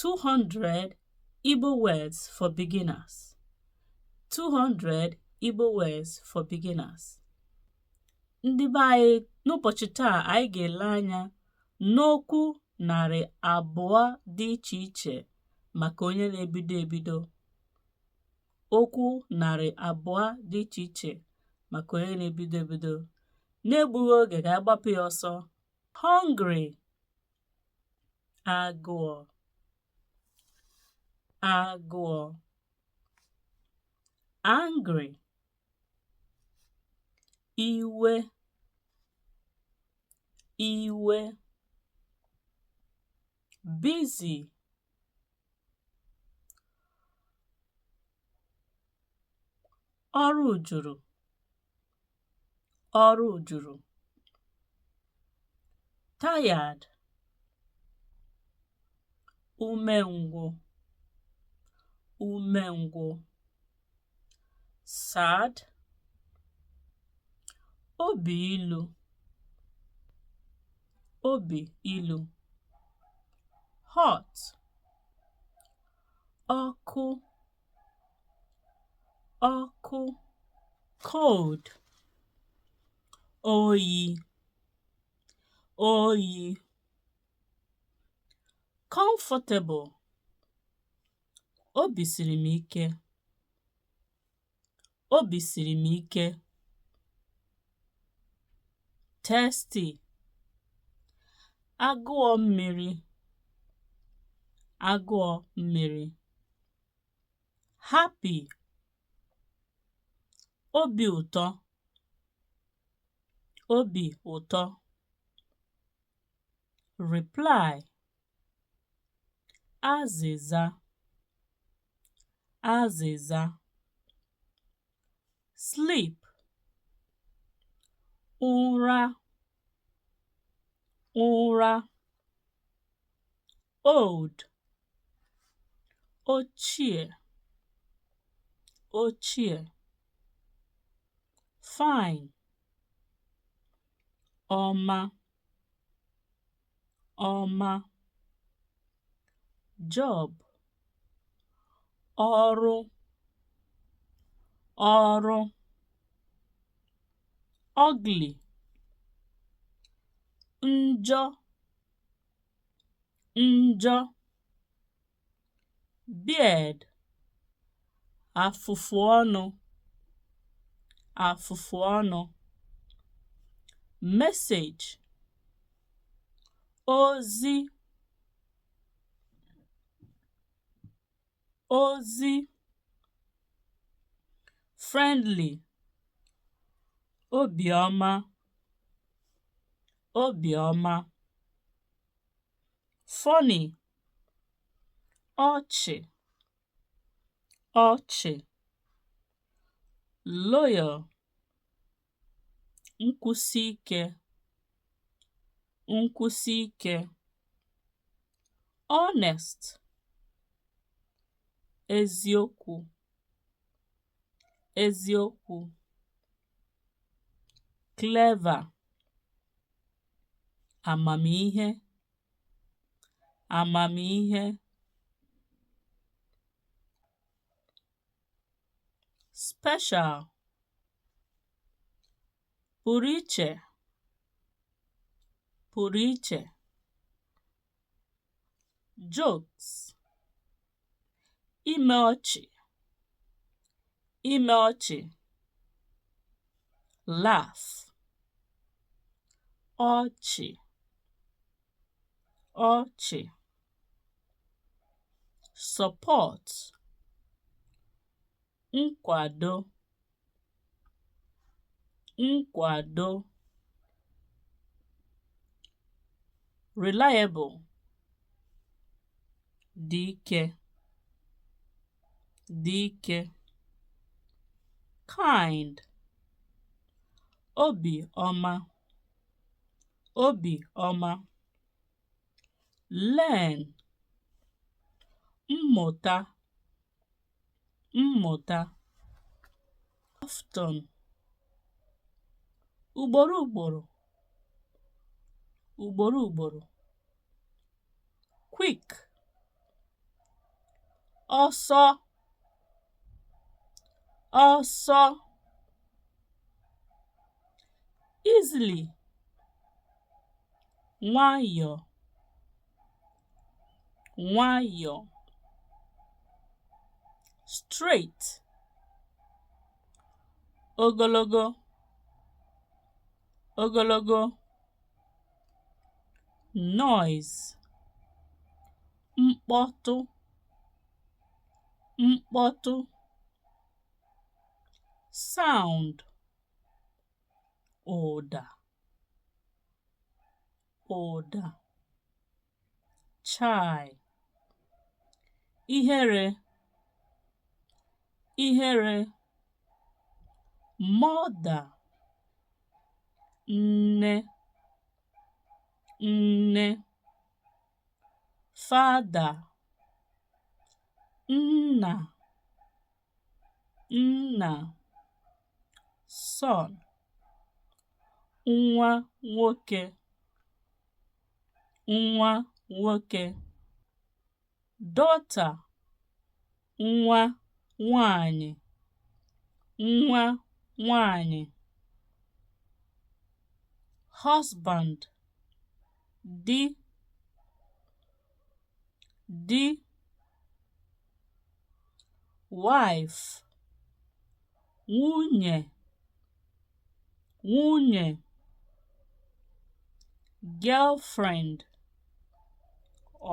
200 Igbo words for beginners. 200 Igbo words for beginners. Ndị be anyị, n'ụbọchị taa anyị ga-ele anya n'okwu 200 dị iche iche maka onye na-ebido ebido. Okwu 200 dị iche iche maka onye na-ebido ebido. N'egbughị oge, ka anyị gbapụ ya ọsọ. Hungry, agụọ, agụọ. Angry, iwe, iwe. Busy, ọrụ juru, ọrụ juru. Tired, umengwụ, umengwụ. Sad, obi ilu, obi ilu. Hot, ọkụ, ọkụ. Cold, oyi, oyi. Comfortable, obi siri m ike, obi siri m ike. Thirsty, agụọ mmiri, agụọ mmiri. Happy, obi ụtọ, obi ụtọ. Reply, azịza, azịza. Sleep, ụra, ụra. Old, ochie, ochie. Fine, ọma, ọma. Job, ọrụ, ọrụ. Ugly, njọ, njọ. Beard, afụfụ ọnụ, afụfụ ọnụ. Message, ozi, ozi. Friendly, obiọma, obiọma. Funny, ọchị, ọchị. Loyal, nkwụsi ike, nkwụsi ike. Honest, eziokwu, eziokwu. Clever, amamihe, amamihe. Special, pụrụ iche, pụrụ iche. Jokes, ime ọchị, ime ọchị. Laugh, ọchị, ọchị. Support, nkwado, nkwado. Reliable, dị ike, dị ike. Kind, obi ọma, obi ọma. Learn, mmụta, mmụta. Often, ugboro ugboro, ugboro ugboro. Quick. Ọsọ, ọsọ. Easily, nwayọọ, nwayọọ. Straight, ogologo, ogologo. Noise, mkpọtụ, mkpọtụ. Sound, ụda, ụda. Chai, ihere, ihere. Mother, nne, nne. Father, nna, nna. Son, nwa nwoke, nwa nwoke. Daughter, nwa nwanyị, nwa nwanyị. Husband, di, di. Wife, nwunye, nwunye. Girlfriend,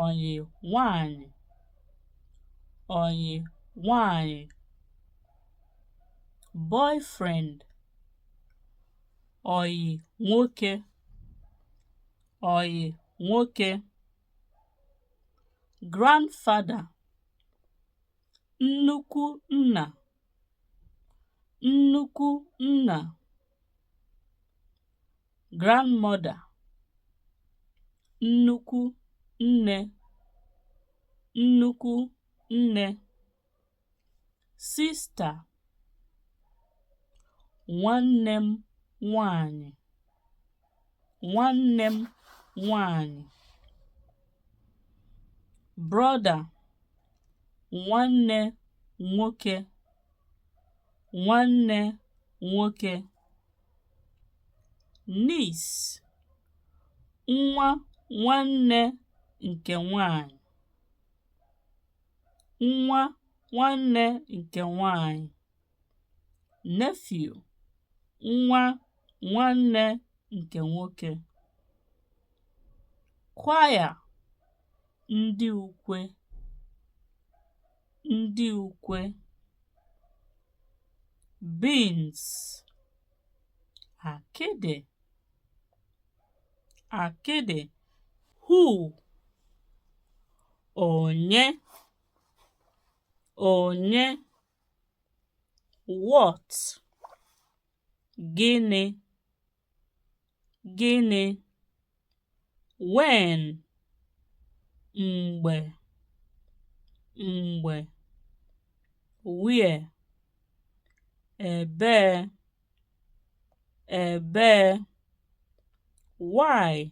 ọyị nwanyị, ọyị nwanyị. Boyfriend, ọyị nwoke, ọyị nwoke. Grandfather, nnukwu nna, nnukwu nna. Grandmother, nnukwu nne, nnukwu nne. Sister, nwanne m nwanyị, nwanne m nwanyị. Brother, nwanne nwoke, nwanne nwoke. Niece, nwa nwanne nke nwanyị, nwa nwanne nke nwanyị. Nephew, nwa nwanne nke nwoke. Choir, ndị ukwe, ndị ukwe. Beans, akịdị, akịdị. Who, onye, onye. What, gịnị, gịnị. When, mgbe, mgbe. Where, ebee, ebee. Why,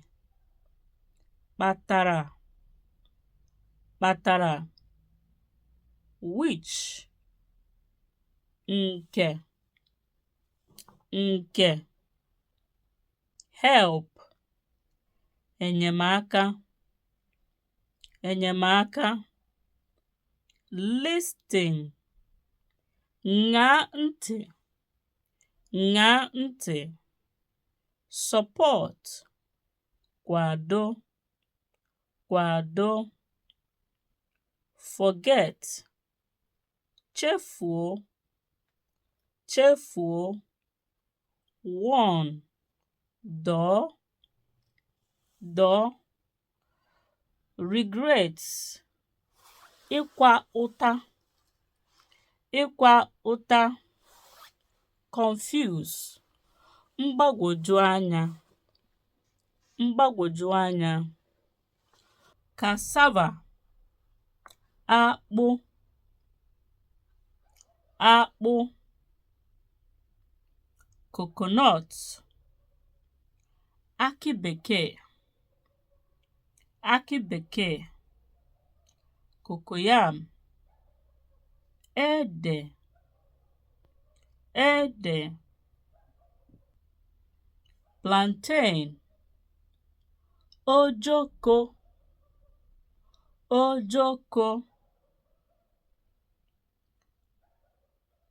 kpatara, kpatara. Which, nke, nke. Help, enyemaka, enyemaka. Listen, ṅaa ntị, ṅaa ntị. Support, kwado, kwado. Forget, chefuo, chefuo. Warn, dọọ, dọọ. Regret, ịkwa ụta, ịkwa ụta. Confuse, mgbagwoju anya, mgbagwoju anya. Cassava, akpụ, akpụ. Coconut, akị bekee, akị bekee. Cocoyam. Ede, ede. Plantain, ojoko, ojoko.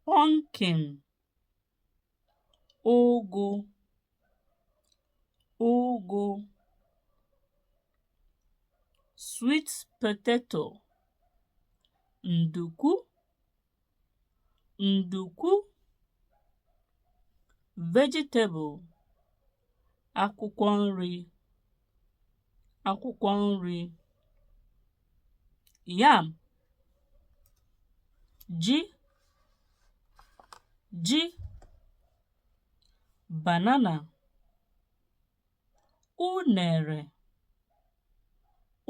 Pumpkin, ụgụ, ụgụ. Sweet potato, ndùkwu, ndùkwu. Vegetable, akwụkwọ nri, akwụkwọ nri. Yam, ji, ji. Banana, unere,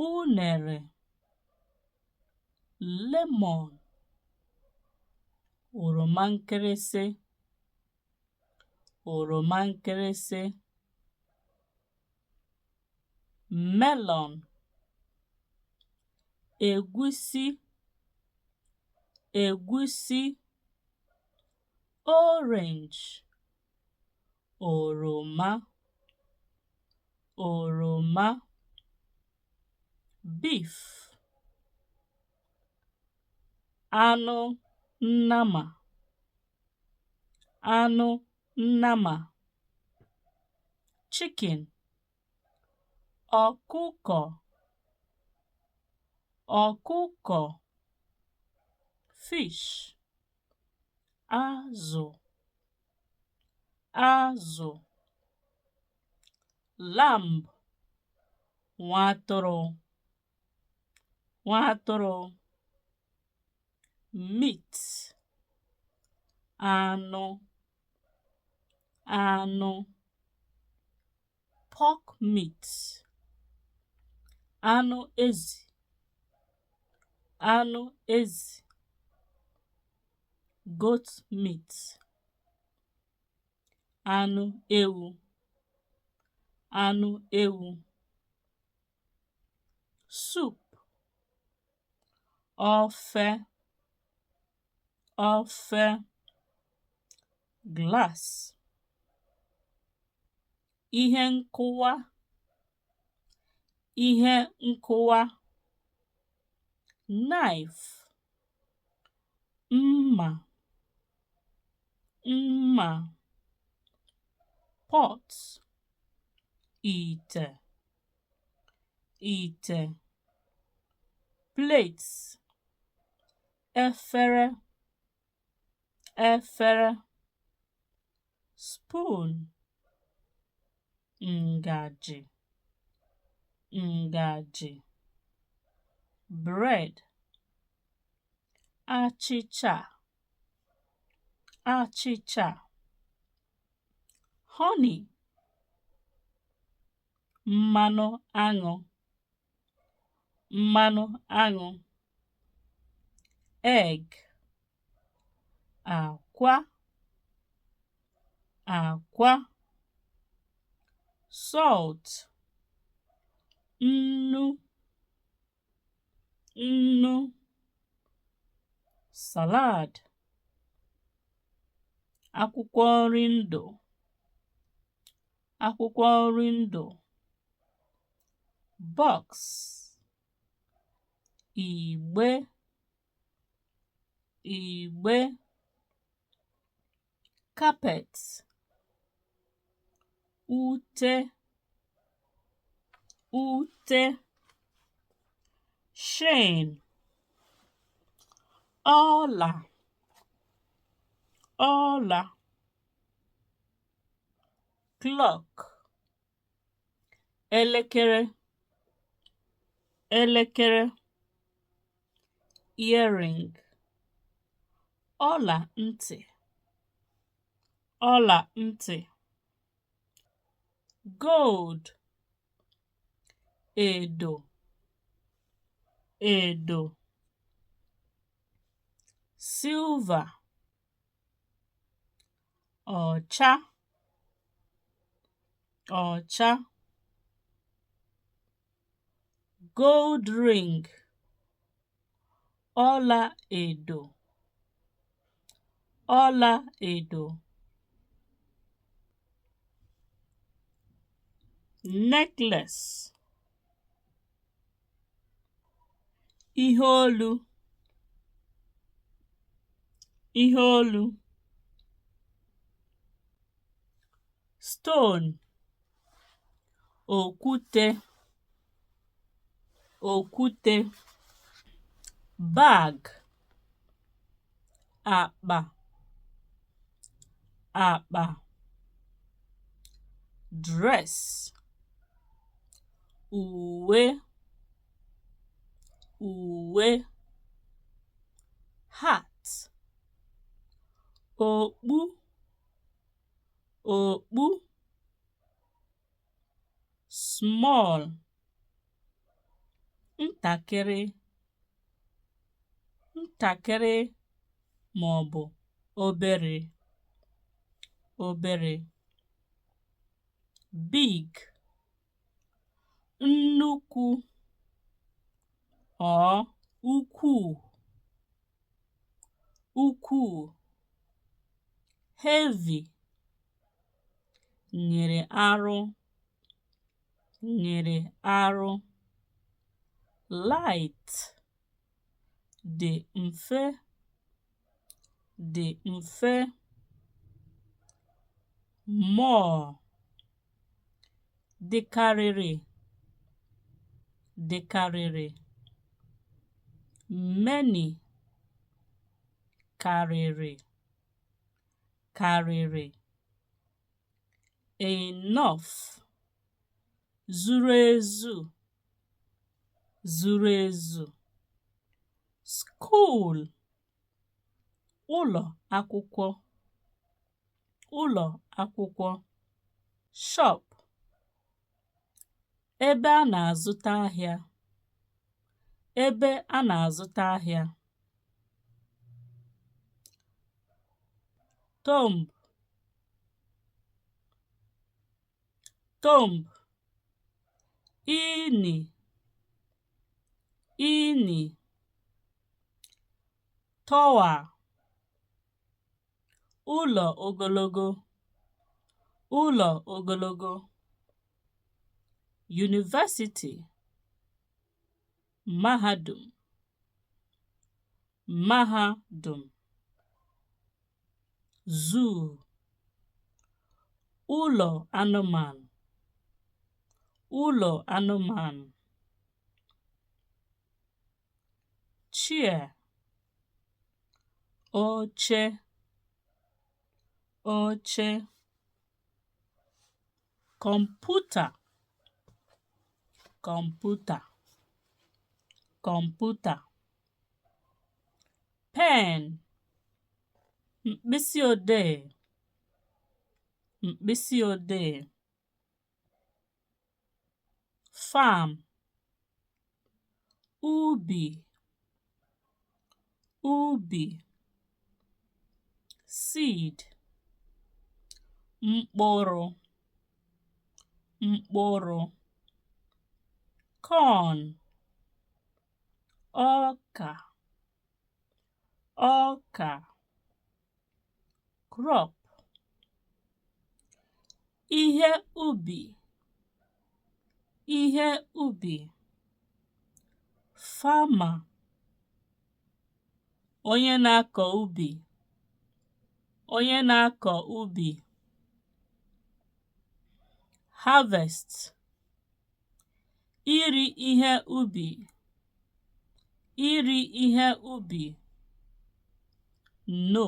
unere. Lemon, oroma nkịrịsị, oroma nkịrịsị. Melon, egwusi, egwusi. Orange, oroma, oroma. Beef, anụ nnama, anụ nnama. Chicken, ọkụkọ, ọkụkọ. Fish, azụ, azụ. Lamb, nwa atụrụ, nwa atụrụ. Meat, anụ, anụ. Pork meat, anụ ezi, anụ ezi. Goat meat, anụ ewu, anụ ewu. Soup, ofe, ofe. Glass, ihe nkụwa, ihe nkụwa. Knife, mma, mma. Pot, ite, ite. Plate, efere, efere. Spoon, ngaji, ngaji. Bread, achịcha, achịcha. Honey, mmanụ aṅụ, mmanụ aṅụ. Egg, akwa, akwa. Salt, nnu, nnu. Salad, akwụkwọ nri ndụ, akwụkwọ nri ndụ. Box, igbe, igbe. Carpet, ute, ute. Chain, ọla, ọla. Clock, elekere, elekere. Earring, ọla ntị, ọla ntị. Gold, edo, edo. Silver, ọcha, ọcha. Gold ring, ọla edo. Ọla edo. Necklace. Ihe olu. Ihe olu. Stone. Okwute. Okwute. Bag. Akpa. Akpa. Dress. Uwe. Uwe. Hat. Okpu. Okpu. Small. Ntakịrị. Ntakịrị ma ọ bụ obere. Obere. Big. Nnukwu or ukwuu. Ukwuu. Heavy. Nyịrị arụ. Nyịrị arụ. Light. Dị mfe. Dị mfe. More. Dịkarịrị. Dịkarịrị. Many. Karịrị. Karịrị. Enough. Zuru ezu. Zuru ezu. School. Ụlọ akwụkwọ. Ụlọ akwụkwọ. Shop. Ebe a na-azụta ahịa. Ebe a na-azụta ahịa. Tomb. Tomb. Ini. Ini. Tower. Ụlọ ogologo. Ụlọ ogologo. University. Mahadum. Mahadum. Zoo. Ụlọ anụmanụ. Ụlọ anụmanụ. Chair. Oche. Oche. Computer. Kọmputa. Kọmputa. Pen. Mkpịsị odee. Mkpịsị odee. Farm. Ubi. Ubi. Seed. Mkpụrụ. Mkpụrụ. Corn. Ọka. Ọka. Crop. Ihe ubi. Ihe ubi. Farmer. Onye na-akọ ubi. Onye na-akọ ubi. Harvest. Iri ihe ubi. Iri ihe ubi. No.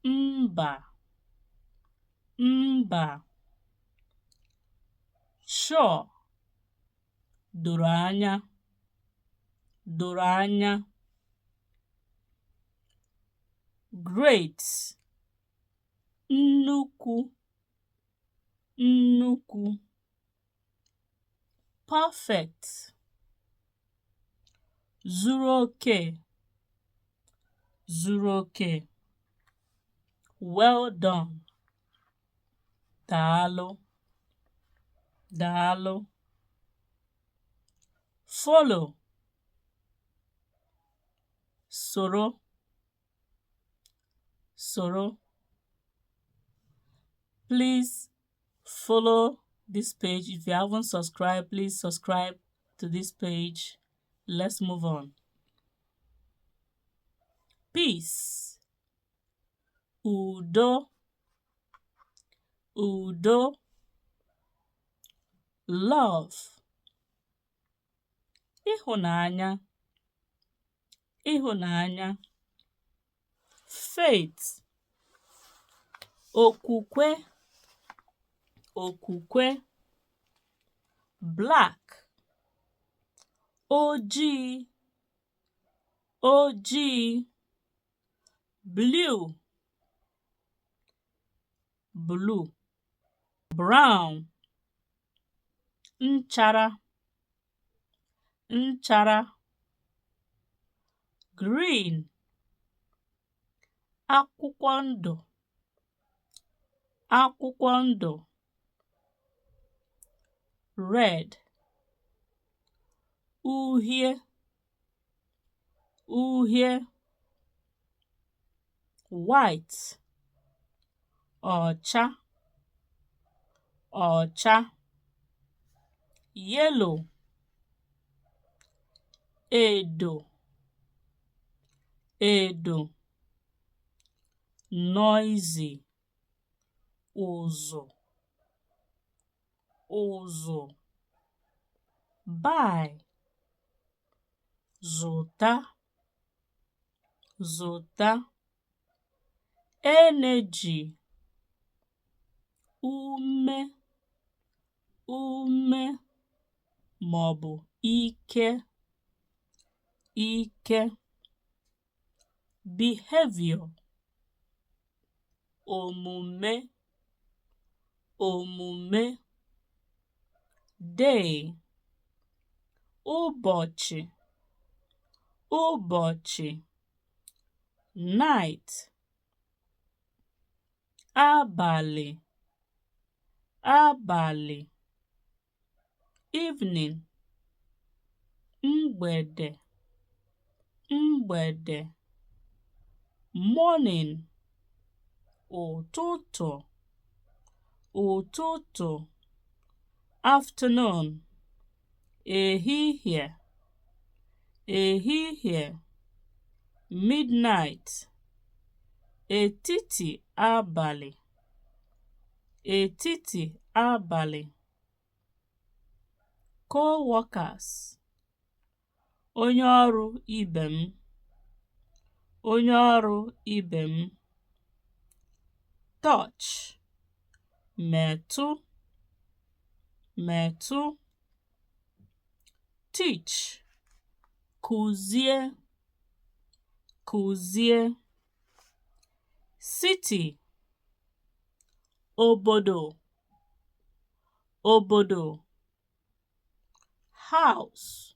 Mba. Mba. Sure. Doro anya. Doro anya. Great. Nnukwu. Nnukwu. Perfect. Zuru oke. Zuru oke. Well done. Daalụ. Daalụ. Follow. Soro. Soro. Please follow this page. If you haven't subscribed, please subscribe to this page. Let's move on. Peace. Udo. Udo. Love. Ịhụnanya. Ịhụnanya. Faith. Okwukwe. Okwukwe. Black. Ojii. Ojii. Blue. Blue. Brown. Nchara. Nchara. Green. Akwụkwọ ndụ. Akwụkwọ ndụ. Red. Uhie. Uhie. White. Ọcha. Ọcha. Yellow. Edo. Edo. Noisy. Ụzụ. Ụzụ. Buy. Zụta. Zụta. Energy. Ume. Ume maọbụ ike. Ike. Behavior. Omume. Omume. Day. Ụbọchị. Ụbọchị. Night. Abalị. Abalị. Evening. Mgbede. Mgbede. Morning. Ụtụtụ. Ụtụtụ. Afternoon. Ehihie. Ehihie. Midnight. Etiti abalị. Etiti abalị. Co-workers. Onye ọrụ ibe m. Onye ọrụ ibe m. Touch. Metụ. Metụ. Teach. Kụzie. Kụzie. City. Obodo. Obodo. House.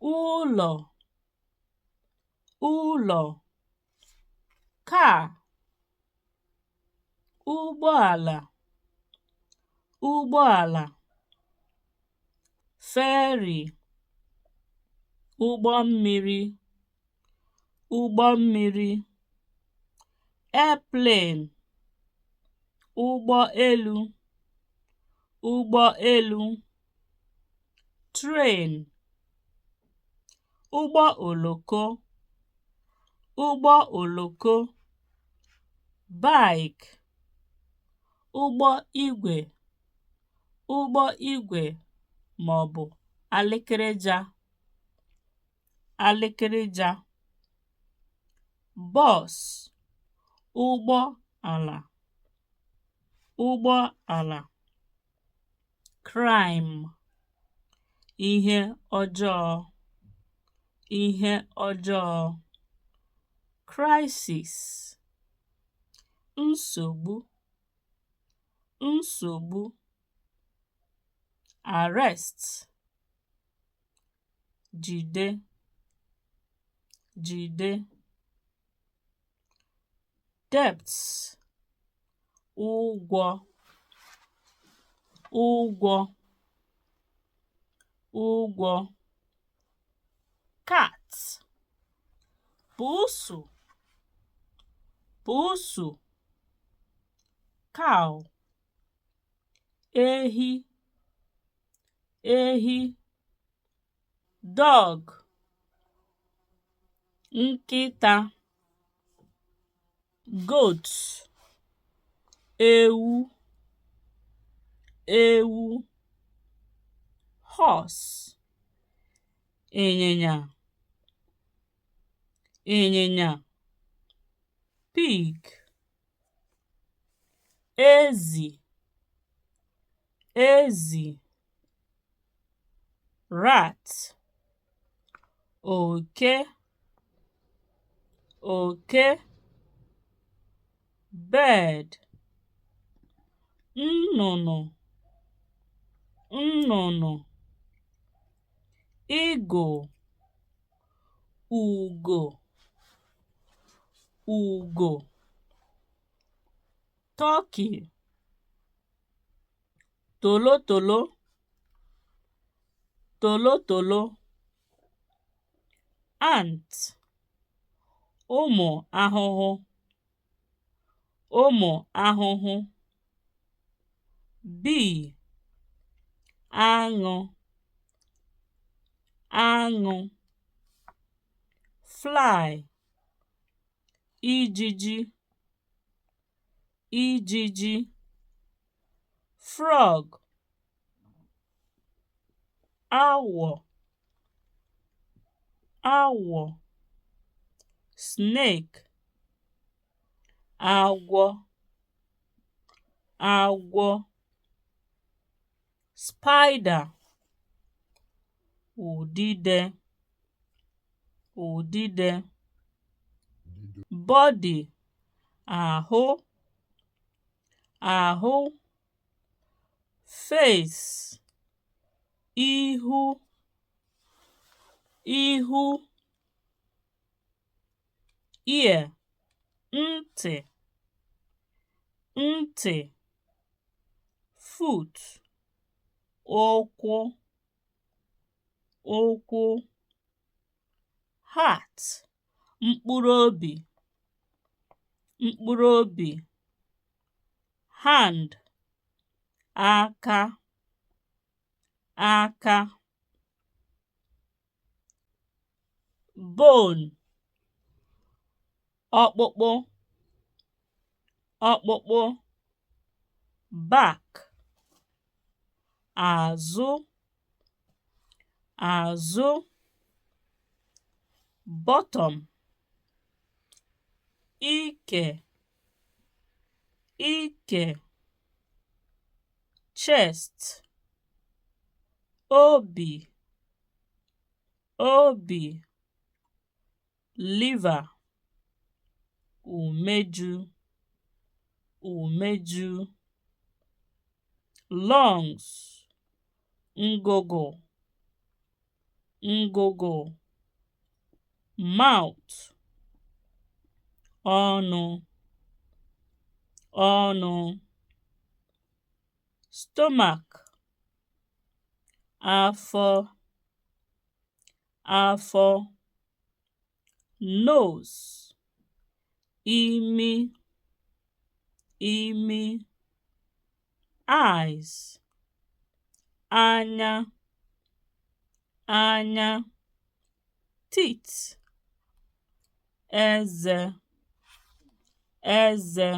Ụlọ. Ụlọ. Car. Ụgbọala. Ụgbọala. Ferry. Ụgbọ mmiri. Ụgbọ mmiri. Airplane. Ụgbọ elu. Ụgbọ elu. Train. Ụgbọ oloko. Ụgbọ oloko. Bike. Ụgbọ igwe. Ụgbọ igwe maọbụ alịkịrịja. Alịkịrịja. Bus. Ụgbọ ala. Ụgbọ ala. Crime. Ihe ọjọọ. Ihe ọjọọ. Crisis. Nsogbu. Nsogbu. Arrest. Jide. Jide. Debt. Ụgwọ. Ụgwọ. Ụgwọ. Cat. Pusu. Pusu, cow. Ehi, ehi. Dog, nkịta. Goat, ewu, ewu. Horse, ịnyịnya, ịnyịnya. Pig, ezi, ezi. Rat, oke, oke. Bird, nnụnụ, nnụnụ. Eagle, ugo, ugo. Turkey, tolotolo, tolotolo. Ant, ụmụ ahụhụ, ụmụ ahụhụ. Bee, aṅụ, aṅụ. Fly, ijiji, ijiji. Frog, awọ, awọ. Snake, agwọ, agwọ. Spider, udide, udide. Body, ahụ, ahụ. Face, ihu, ihu. Ear, ntị, ntị. Foot, ụkwụ, ụkwụ. Heart, mkpụrụ obi, mkpụrụ obi. Hand, aka, aka. Bone, ọkpụkpụ, ọkpụkpụ. Back, azụ, azụ. Bottom, ike, ike. Chest, obi, obi. Liver, umeju, umeju. Lungs, ngụgụ, ngụgụ. Mouth, ọnụ, ọnụ. Stomach, afọ, afọ. Nose, imi, imi. Eyes, anya, anya. Teeth, eze, eze.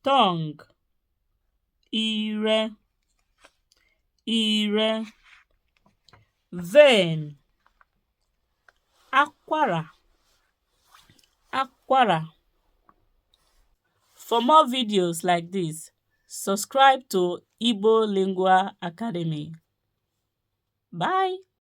Tongue, ire, ire. Vein, akwara, akwara. For more videos like this, subscribe to Igbo Lingua Academy. Bye.